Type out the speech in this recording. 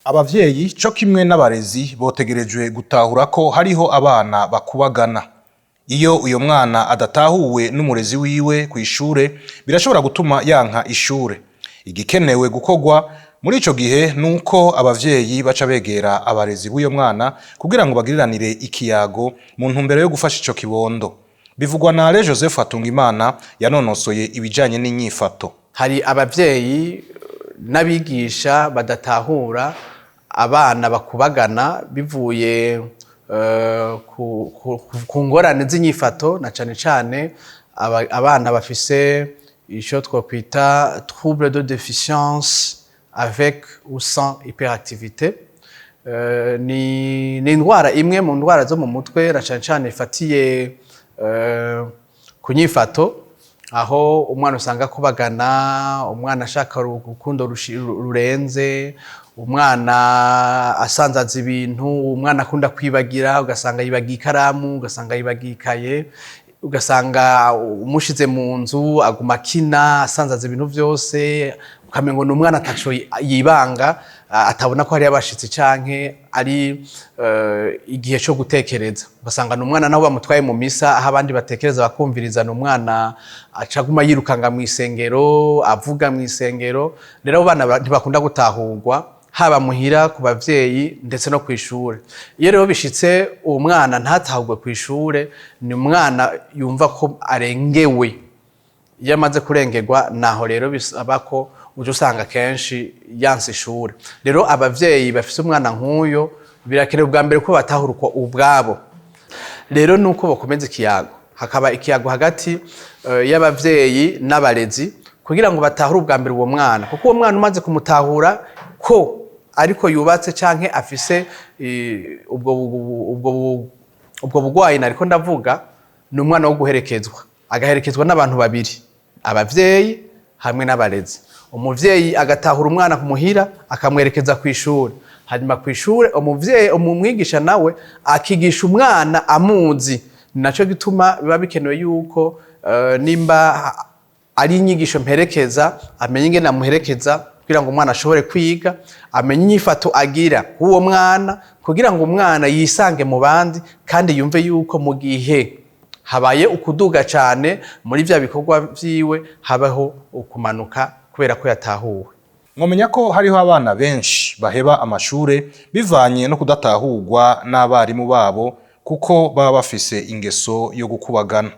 Abavyeyi co kimwe n'abarezi botegerejwe gutahura ko hariho abana bakubagana. Iyo uyo mwana adatahuwe n'umurezi wiwe kw'ishure, birashobora gutuma yanka ishure. Igikenewe gukorwa muri ico gihe nuko abavyeyi baca begera abarezi b'uyo mwana kugira ngo bagiriranire ikiyago mu ntumbero yo gufasha ico kibondo. Bivugwa na Alain Joseph Hatungimana yanonosoye ibijanye n'inyifato. Hari abavyeyi n'abigisha badatahura abana bakubagana bivuye ku ngorane z'inyifato, na cane cane abana bafise ico twokwita trouble de déficience avec ou sans hyperactivité. Ni indwara imwe mu ndwara zo mu mutwe, na cane cane ifatiye ku nyifato, aho umwana usanga akubagana, umwana ashaka urukundo rurenze, umwana asanzaza ibintu, umwana akunda kwibagira, ugasanga yibagiye ikaramu, ugasanga yibagiye ikaye, ugasanga umushize mu nzu aguma akina asanzaza ibintu vyose, ukamengo ni umwana ataco yibanga, atabona ko hariyo abashitsi canke ari igihe co gutekereza. Ugasanga ni umwana naho bamutwaye mu misa, aho abandi batekereza bakumviriza, ni umwana aca aguma yirukanga mw'isengero, avuga mw'isengero. Rero abo bana ntibakunda gutahurwa, haba muhira ku bavyeyi ndetse no kw'ishure. Iyo rero bishitse uwo mwana ntatahurwe kw'ishure, ni umwana yumva ko arengewe. Iyo amaze kurengerwa, naho rero bisaba ko uja usanga kenshi yanse ishure. Rero abavyeyi bafise umwana nk'uyo, birakenewe ubwa mbere ko batahura uko ubwabo. Rero nuko bokomeza ikiyago, hakaba ikiyago hagati y'abavyeyi n'abarezi, kugira ngo batahure ubwa mbere uwo mwana, kuko uwo mwana umaze kumutahura ko ariko yubatse canke afise ubwo bugwayi nariko ndavuga, ni umwana wo guherekezwa, agaherekezwa n'abantu babiri, abavyeyi hamwe n'abarezi. Umuvyeyi agatahura umwana kumuhira, akamwerekeza ku ishuri, hanyuma ku ishure umuvyeyi, umwigisha nawe akigisha umwana amuzi. Ni naco gituma biba bikenewe yuko nimba ari inyigisho mperekeza, amenye ingene amuherekeza kugira ngo umwana ashobore kwiga, amenye inyifato agira k'uwo mwana, kugira ngo umwana yisange mu bandi, kandi yumve yuko mu gihe habaye ukuduga cane muri vya bikorwa vyiwe, habaho ukumanuka kubera ko yatahuwe. Mwomenya ko hariho abana benshi baheba amashure bivanye no kudatahurwa n'abarimu babo, kuko baba bafise ingeso yo gukubagana.